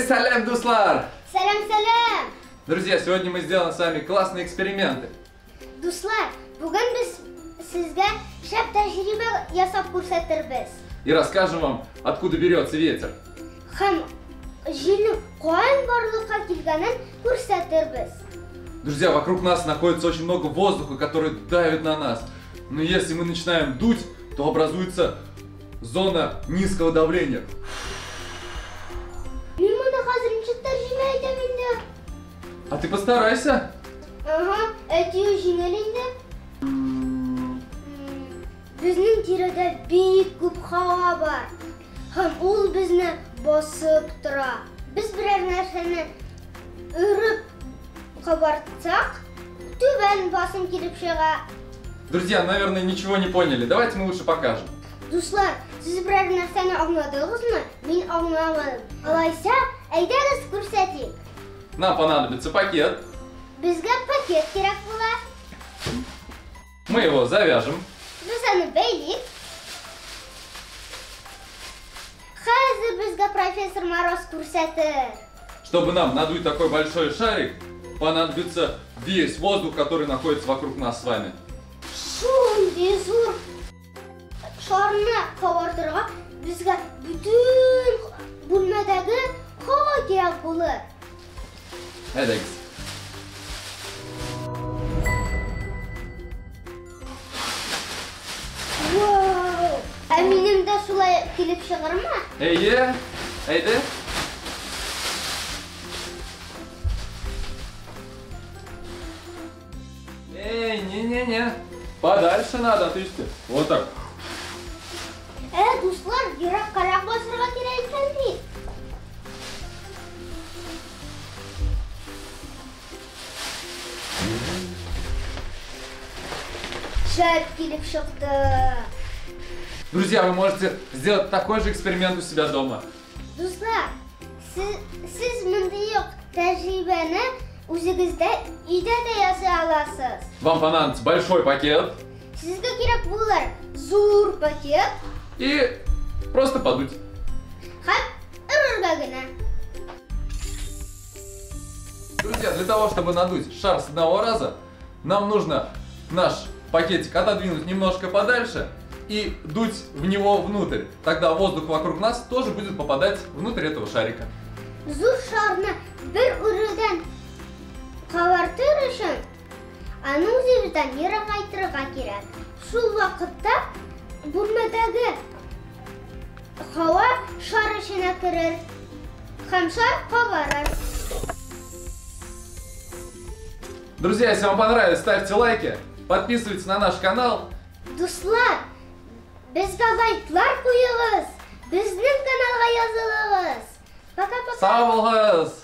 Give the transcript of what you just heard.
Сәлам, дуслар! Сәлам, сәлам! Друзья, сегодня мы сделаем с вами классные эксперименты. Дуслар, бүген без сезгә шәп тәҗрибә ясап күрсәтербез. И расскажем вам, откуда берется ветер. Һәм җилнең каян барлыкка килгәнен күрсәтербез. Друзья, вокруг нас находится очень много воздуха, который давит на нас. Но если мы начинаем дуть, то образуется зона низкого давления. Мин моны хәзер ничек тәрҗемә итәм инде? А ты постарайся. Ага, әйтүе җиңел инде. Безнең тирәдә бик күп һава бар. Һәм ул безне басып тора. Без берәр нәрсәне өреп кабартсак, түбән басым килеп чыга. Друзья, наверное, ничего не поняли. Давайте мы лучше покажем. Дуслар, сез берәр нәрсәне аңладыгызмы? Мин аңламадым. Алайса, әйдәгез күрсәтик. Нам понадобится пакет. Безгә пакет кирәк була. Мы его завяжем. Без аны бәйлик. Хәзер безгә профессор Мороз күрсәтер. Чтобы нам надуть такой большой шарик, понадобится весь воздух, который находится вокруг нас с вами. Шундый зур шарны кабартырга безгә бөтен бүлмәдәге һава кирәк булыр. Әйдәгез. Вау! Ә минем дә шулай килеп чыгармы? Әйе, әйдә. Эй, не-не-не. Подальше надо, ты что? Вот так. Ә, дуслар, ераккарак басырга кирәк икән бит. Шәп килеп чыкты. Друзья, вы можете сделать такой же эксперимент у себя дома. Дуслар, сез мондый ук тәҗрибәне үзегездә өйдә дә ясый аласыз. Вам понадобится большой пакет. Сезгә кирәк булыр зур пакет. И просто подуть. Һәм өрергә генә. Друзья, для того, чтобы надуть шар с одного раза, нам нужно наш пакетик отодвинуть немножко подальше и дуть в него внутрь. Тогда воздух вокруг нас тоже будет попадать внутрь этого шарика. Зур шарны бер өрүдән кабартыр өчен аны үзебездән ерагайтырга кирәк. Шул вакытта бүлмәдәге һава шар эченә керер һәм шар кабарыр. Друзья, если вам понравилось, ставьте лайки, подписывайтесь на наш канал. Дуслар, безгә лайклар куегыз, безнең каналга язылыгыз. Пока-пока. Сау булыгыз!